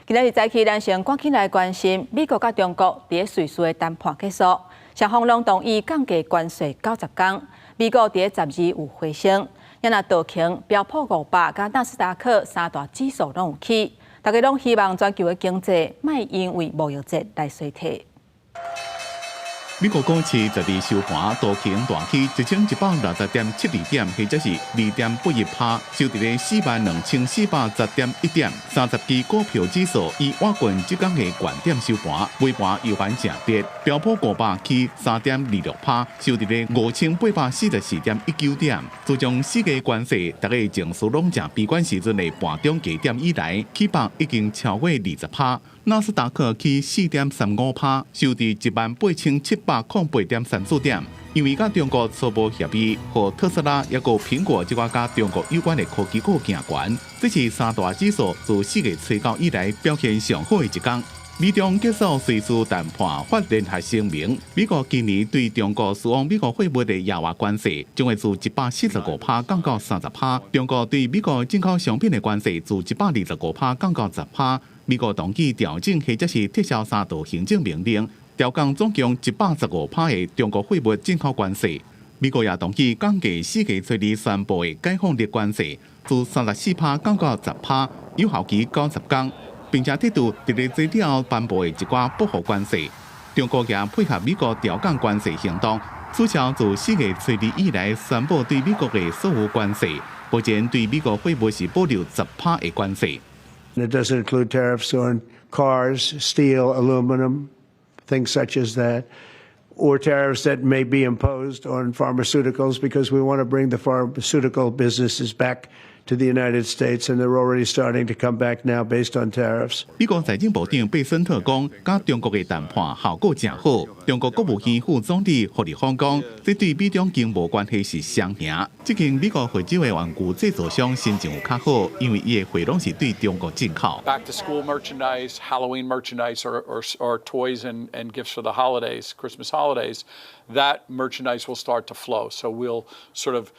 今仔日早起，咱先趕緊來關心美國佮中國佇咧瑞士的談判結束，雙方攏同意降低關稅90天。美國佇咧12有回升，也若道瓊、標普500佮納斯達克三大指數攏有起，大家攏希望全球的經濟莫因為貿易戰來衰退。美國股市12收盤，道瓊大起1160.72點，或者是2.81趴，收佇咧42,410.1點。30支股票指數以倚近這工的懸點收盤，尾盤猶原正跌。標普五百起3.26趴，收佇咧5844.19點。自從世界關稅，大家情緒攏誠悲觀時陣的盤中低點以來，起幅已經超過20趴。納斯達克起4.35趴，收佇18,708.34點。因為佮中國初步協議，予特斯拉抑閣蘋果這寡佮中國有關的科技股行懸，這是三大指數自4月初9以來表現上好的一工。美中結束瑞士談判發聯合聲明，美國今年對中國輸往美國貨物的額外關稅將會自145趴降到30趴；中國對美國進口商品的關稅自125趴降到10趴。美國同意調整或者是撤銷三道行政命令，調降總共115趴的中國貨物進口關稅。美國也同意降低4月初二宣布的解放率關稅，自34趴降到十趴，有效期90天。並且提出佇咧這了後頒布的一寡報復關稅。中國也配合美國調降關稅行動，取消自4月初二以來宣布對美國的所有關稅，目前對美國貨物是保留十趴的關稅。 It doesn't include tariffs on cars, steel, aluminum, things such as that, or tariffs that may be imposed on pharmaceuticals because we want to bring the pharmaceutical businesses back to the United States, and they're already starting to come back now based on tariffs. 美國財政部長貝森特講，佮中國的談判效果誠好。中國國務院副總理賀立峰講，這對美中經貿關係是雙贏。這間美國惠州的玩具製造商心情有較好，因為伊的貨攏是對中國進口。 Back to school merchandise, Halloween merchandise, or toys and gifts for the holidays, Christmas holidays, that merchandise will start to flow. So we'll sort of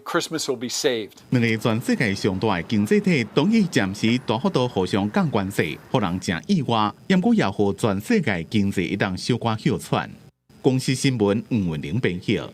Christmas will be saved. 兩个全世界上大的經濟體同意暫時大幅度互相降關稅，予人誠意外，毋過也予全世界經濟會當小可歇喘。公視新聞吳文玲編譯。